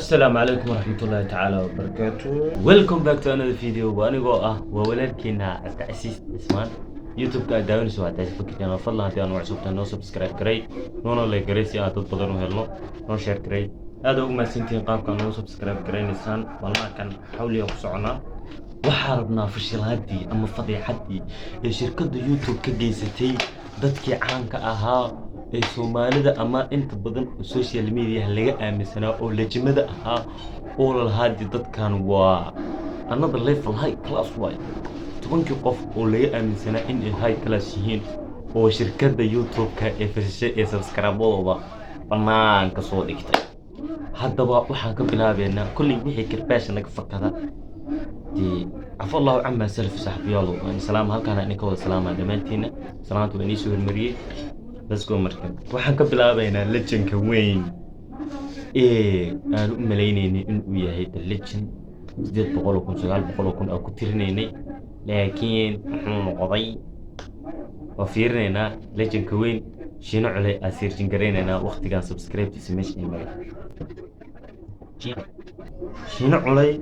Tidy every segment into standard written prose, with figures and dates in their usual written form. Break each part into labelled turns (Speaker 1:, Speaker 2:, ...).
Speaker 1: Assalaamu calaykum waraxmatullaahi tacaala wabarakaatu. Welcome back to another video. Waa anigoo ah, waa walaalkiina Cabdicasiis Cismaan. YouTube-ka aad daawanayso waa Cabdicasiis Fakir Channel. Fadlan, haddii aan cusubtahay, noo subscribe garay, noona like garay si aan dad badan u helno, noo share garay. Aad ugu mahadsantihiin qaabka noo subscribe garaynaysaan. Maalmaha kan xawliga ku soconaa. Waxaa rabnaa fashilaadii ama fadeexadii ee shirkadda YouTube ka geysatay dadkii caanka ahaa ee Soomaalida ama inta badan social media laga aaminsanaa oo lejimada ahaa oo lalahaa dadkan waa another level, high class waay. 10-kii qof oo laga aaminsanaa in ay high class yihiin oo shirkadda YouTube-ka ee fashishay ee subscribe-adooda banaanka soo dhigtay. Haddaba waxaan ka bilaabeynaa kolley wixii karbaasha naga fakada dee. Cafa Allahu camaa salaf. Saaxiibayaal, waan salaam halkaana idinka wada salaamaa dhammaantiina. Salaanta waa inii soo hormariyey. Let's go. Marka waxaan ka bilaabeynaa legendka weyn ee aan u maleynaynay inuu yahay the legend, 800,000, 900,000 aan ku tirinaynay, laakiin muxuu noqday? Waa fiirinaynaa legendka weyn Shiino Culey aa searching garaynaynaa waqtigan subscribe-tiisa meesha ay maray. Shiino Culey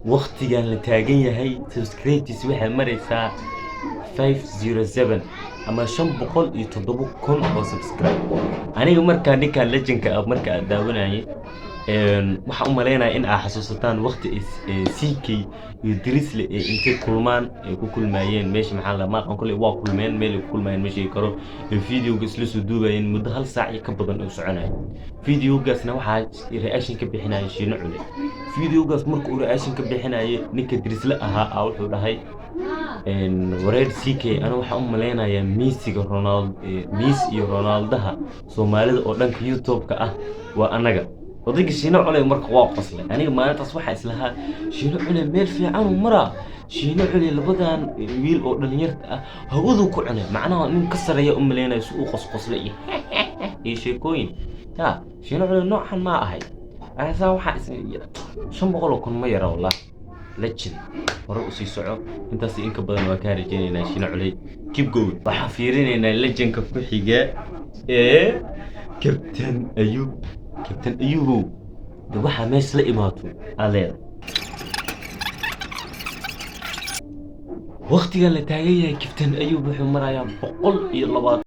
Speaker 1: waqtigan la taagan yahay subscribe-tiisa waxay maraysaa 507 ama 507,000 oo subscribe. Aniga markaa ninkan legendka ah marka aad daawanayay, waxaan u malaynaya in aa xasuusataan waqti CK iyo Drisle ee intay kulmaan ay ku kulmaayeen meesha, maxaa la maaqan, kolley waa kulmeen meel ay ku kulmaayeen meeshii karo ee videoga isla soo duubayeen muddo hal saac iyo ka badan uu soconaya. Videogaasna waxaa reaction ka bixinaya Shiino Cule. Videogaas marka uu reaction ka bixinayay, ninka Drisle ahaa aa wuxuu dhahay, "Wareer CK, ana waxaan u malaynayaa Messiga, Ronaldo, Messi iyo Ronaldaha Soomaalida oo dhanka YouTube-ka ah waa annaga." Odayga Shiino Culey marka waa qoslay. Aniga maalintaas waxaa islahaa, Shiino Culey meel fiican uu maraa. Shiino Culey labadan wiil oo dhalinyarta ah hawaduu ku cunay, macnaha nin ka sareeya u malaynayo si uu qosqoslay iyo sheekooyin ya. Shiino Culey noocan ma ahay. Asaa waxaa is 500,000 ma yara wallah. Legend, hore usii soco. Intaas in ka badan waa kaa rajaynaynaa, Shiino Culey. Keep going. Waxaan fiirinaynaa legendka ku xiga ee Captain Ayub. Captain Ayubow, de waxaa meesha la imaato aad leedahay. Waqtigan la taagan yahay Captain Ayub wuxuu marayaa 120,000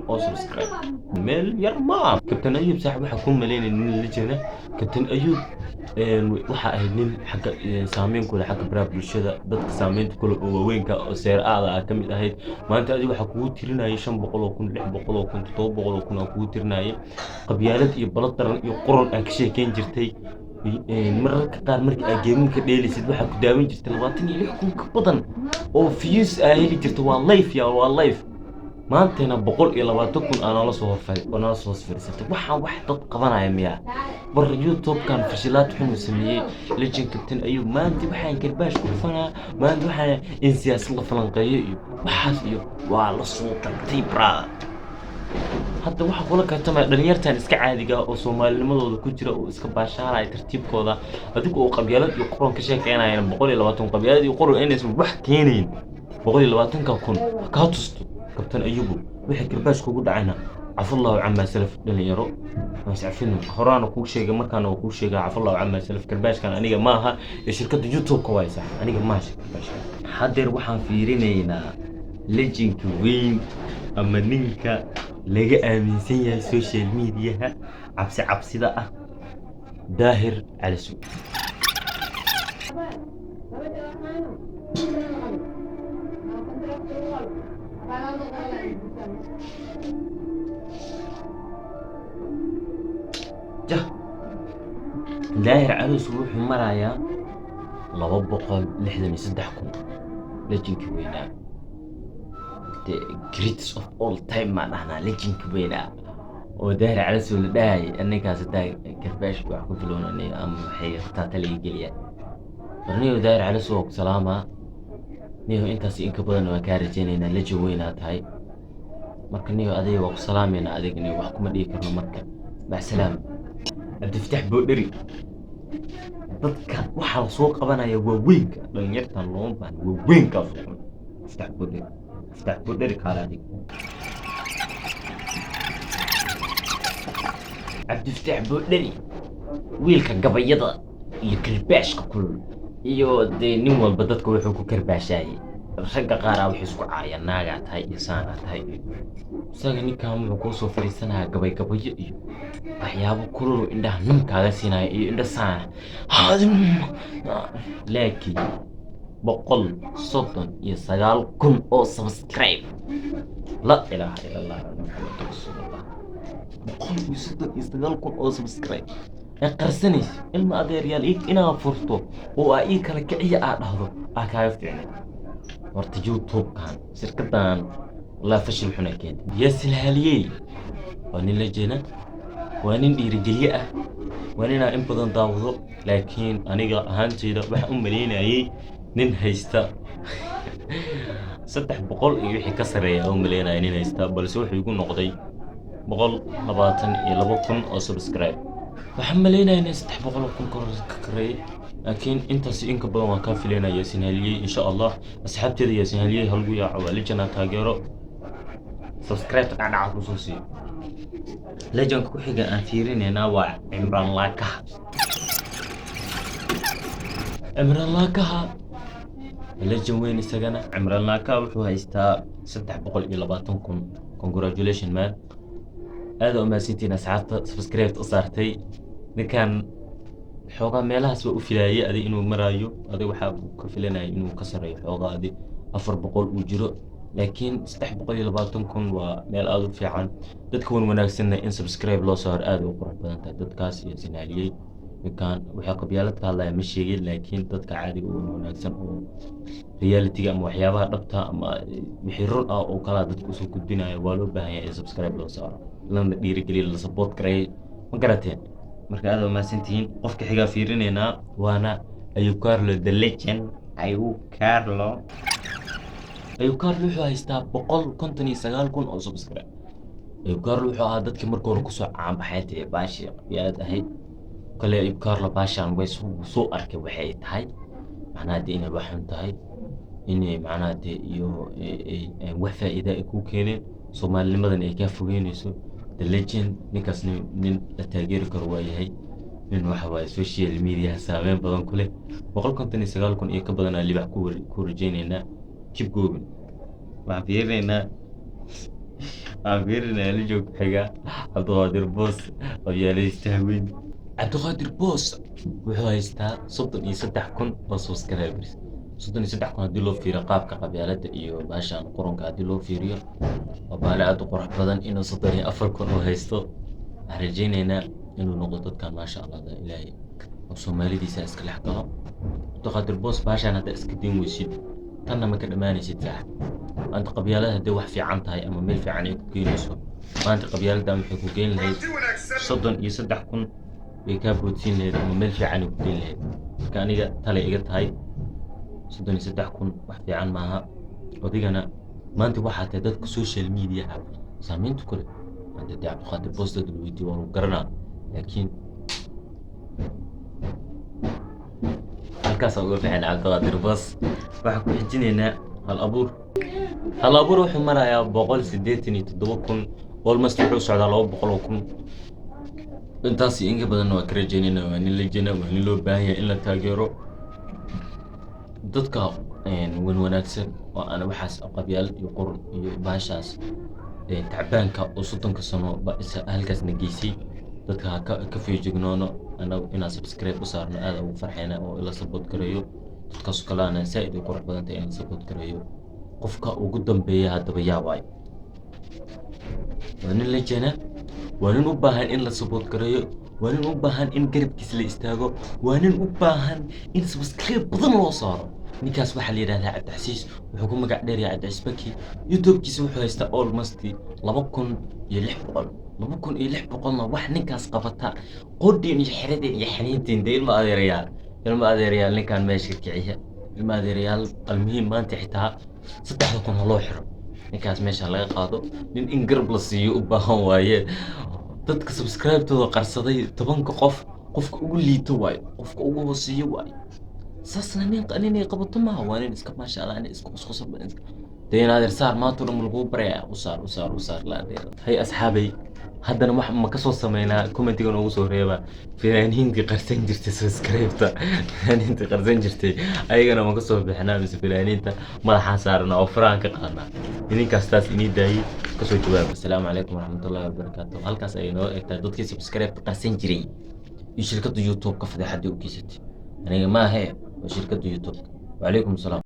Speaker 1: oo subscribe. Meel yar ma aha. Captain Ayub, saaxib, waxaa ku malaynaya nin legend ah. Captain Ayub waxaa ahayd nin xagga saameyn ku leh xagga baraha bulshada, dadka saameynta kule oo waaweynka oo seer aada ah ka mid ahayd. Maanta adiga waxaa kugu tirinayay 500,000, 600,000, 700,000 aa kugu tirinayay. Qabyaalad iyo balo daran iyo qoron aa ka sheekeyn jirtay. Mararka qaar marka aad game-ka dheelaysid waxaa ku daawan jirtay 26,000 ka badan oo views aa heli jirta. Waa live ya, waa live. Maantana 120,000 aa noola soo horfay oo noola soo hoos fadhiisatay. Waxaan wax dad qabanaya miyaa? War YouTube-kan fashilaad xun uu sameeyey legend Captain Ayub. Maanta waxaan karbaash ku dhufanaa, maanta waxaan in siyaasad la falanqeeyo iyo waxaas iyo waa la soo tagtay, brother. Hadda waxaa kula kartamaya dhalinyartan iska caadiga ah oo soomaalinimadooda ku jira oo iska baashaalaya tartiibkooda. Adigu oo qabyaalad iyo qoron ka sheekeynayana, 120 qabyaalad iyo qoron inaysan wax keenayn 120-ka kun ha kaa tusto, Kabtan Ayubu. Wixii karbaash kugu dhacayna, cafallahu camaa salaf. Dhalinyaro iscafino. Horaana kuu sheegay, markaana waa kuu sheegaa, cafallahu camaa salaf. Karbaashkan aniga maaha ee shirkadda YouTube-ka waay sax, aniga maaha karbaashkan. Haddeer waxaan fiirinaynaa legendka weyn ama ninka laga aaminsan yahay social mediaha cabsi cabsida ah, Daahir Calisow. Jah, Daahir Calisow wuxuu marayaa 263,000. Legendkii weynaa, the greatest of all time maan dhahnaa, legendka weynaa oo Daahir Calisow la dhahayay. Ninkaas hadaa karbaash wax ku filoon ama waxay taata laga geliyaa. Warniyow Daahir Calisow, waa ku salaamaa niyow. Intaas in ka badan waan kaa rajaynaynaa. Legend weynaa tahay. Marka niyow, adiga waa ku salaameynaa. Adiga niyow wax kuma dhihi karno. Marka macsalaam. Cabdifatax Boodheri, dadka waxaa la soo qabanaya waaweynka, dhalinyartan looma baahna, waaweynkaa soo qaban. Cabdifatax Boodheri, Cabdifatax Boodheri, kaale adiga. Cabdifatax Boodheri Wiilka gabayada iyo karbaashka kulul iyo dee nin walba dadka wuxuu ku karbaashaayay. Ragga qaar ah waxay isku caayaan, naagaa tahay iyo saanaa tahay iyo isaga. Ninkan wuxuu kuu soo fadhiisanayaa gabay, gabayo iyo waxyaabo kulul oo indhaha nam kaaga siinaya iyo indha saana. Laakiin 139,000 oo subscribe, la ilaaha ila Allah Maxamed rasuulullah, 139,000 oo subscribe ee qarsanaysa. Ilma adeeryaal, inaa furto oo aa ii kala kiciya aa dhahdo aa kaaga fiicnay. Horta YouTube-kan shirkadan walaa fashil xuna keentay. Yaasin Haliyey waa nin la jeena, waa nin dhiirigeliye ah, waa ninaa in badan daawado, laakiin aniga ahaanteyda waxaan u malaynayay nin haysta 300 iyo wixii ka sarreeya aan u malaynaya nin haysta, balse wuxuu igu noqday 122,000 oo subscribe. Waxaan malaynaya nin 300,000 kor ka kareeyay, laakiin intaas in ka badan waan kaa filaynaya, Yaasin Haliyey. Insha Allah asxaabteeda, Yaasin Haliyey halgu yaaco, waa legend taageero, subscribe dhacdhaca kusoo siiyo. Legendka ku xiga aan fiirinaynaa waa Cimraan Laakaha. Cimraan Laakaha legend weyn isagana. Cimraan Laakaha wuxuu haystaa 320,000. Congratulation, man, aada u mahadsantihiin asxaabta subscribe u saartay. Ninkan xoogaa meelahaas waa u filaayay adi inuu maraayo, adi waxaa ka filanaya inuu ka sareeyo xoogaa, adi 400 uu jiro, laakiin 320,000 waa meel aada u fiican. Dadka wan wanaagsanna in subscribe loo saaro aada u qurux badan tahay. Dadkaas iyo sinaaliyey ninkan waxay qabyaalad ka hadlaya ma sheegin, laakiin dadka caadiga oo wanaagsan oo realityga ama waxyaabaha dhabta ama wixii run ah oo kalaa dadka usoo gudbinayo waa loo baahan yahay in subscribe loo saaro, lana dhiirigeliyo, la support gareeyo. Ma garateen? Marka aad waa mahadsantihiin. Qofka xigaa fiirinaynaa waana Ayub Carlo, the legend Ayub Carlo. Ayub Carlo wuxuu haystaa 159,000 oo subscribe. Ayub Carlo wuxuu ahaa dadkii marka hore kusoo caanbaxay dee baashi qabyaalad ahayd kale. Ayub Carlo baashaan way soo arkay waxay tahay, macnaha dee inay wax xun tahay, inay macnaha dee iyo wax faa'iida ay kuu keeneen, soomaalinimadan ay kaa fogeynayso. The legend, ninkaas nin la taageeri karo waa yahay. Nin waxa waaye social media saameyn badan ku leh. 159,000 iyo ka badanaa libax ku rajaynaynaa. Keep going. Waxaan fiirinaynaa lijoog xiga, Cabdiqaadir Boos, qabyaalaysta weyn. Cabdiqaadir Boos wuxuu haystaa 33,000 oo subscribers. 33,000 haddii loo fiiriyo qaabka qabyaaladda iyo baashaan quranka haddii loo fiiriyo, waa baale aad u qurux badan inuu 34,000 oo haysto. Waxaan rajaynaynaa inuu noqdo dadkan, maasha Allah, da Ilaahay oo soomaalidiisa iska dhex galo. Cabdiqaadir Boos, baashaan haddaa iska dayn weysid, tanna ma ka dhammaanaysid saaxib. Maanta qabyaalada hadday wax fiican tahay ama meel fiican ay ku keenayso, maanta qabyaaladan waxay ku geyn lahayd 33,000 way kaa boodsiin lahayd ama meel fiican ay ku geyn lahayd. Marka aniga talay iga tahay, 33,000 wax fiican maaha. Adigana maanta waxaa tahay dadka social mediaha saameynta ku leh. Maanta dee Cabdiqaadir Boos dad la weydiiyo waa lagu garanaa, laakiin halkaasaan uga bixin Cabdiqaadir Boos. Waxaan ku xijinaynaa Hal Abuur. Hal Abuur wuxuu marayaa 187,000, almost wuxuu socdaa 200,000. Intaas iyo in ka badanna waa ka rajaynayna. Waa nin legend, waa nin loo baahan yahay in la taageero. Dadka wan wanaagsan oo aan waxaas qabyaalad iyo qurun iyo baashaas tacbaanka oo 30-ka sano ba isa halkaasna geysay, dadka ha ka feejignoono. Anagu inaan subscribe u saarno aad ugu farxayna oo ila support gareeyo. Dadkaas kalena zaaid ay qurux badan tahay in la support gareeyo. Qofka ugu dambeeya haddaba yaa waayo? Waa nin legend, waa nin u baahan in la support gareeyo, waa nin u baahan in garabkiisa la istaago, waa nin u baahan in subscribe badan loo saaro. Ninkaas waxaa la yidhahdaa Cabdicasiis, wuxuu ku magac dheeryahay Cabdicasiis Baki. YouTube-kiisa wuxuu haystaa almost 2600. 2600-na wax ninkaas qabata qodhiin iyo xeradeen iyo xaniintiin dee. Ilma adeerayaal, ilma adeerayaal, ninkaan meesha kiciya, ilma adeerayaal. Almuhiim, maanta xitaa 3000 ha loo xiro ninkaas, meesha laga qaado. Nin in garab la siiyo u baahan waaye. Dadka subscribe-tooda qarsaday, 10-ka qof, qofka ugu liito waayo, qofka ugu hooseeyo waayo. Saasna nin ninay qabato maaha. Waa nin iska, maasha Allah, nin iska qosqosol badan. Iska dee in adeer saar, maanta o dhan lagu baraya, u saar, u saar, u saar la adeer. Hay asxaabay. Haddana wax ma kasoo sameynaa? Commentiga noogu soo reeba. Fanaaniintii qarsan jirtay subscribe-ta, fanaaniintii qarsan jirtay ayagana ma kasoo bixinaa, mise fanaaniinta madaxaan saarnaa oo farahan ka qaadnaa? Idinkaas taas inii daayey, kasoo jawaab. Asalaamu calaykum waraxmatullahi wabarakaatu. Halkaas ayay noo egtahay dadkii subscribe-ta qarsan jiray iyo shirkadda YouTube-ka fadeexadii u geysatay. Aniga maahe, waa shirkadda YouTube-ka. Wacalaykum asalaam.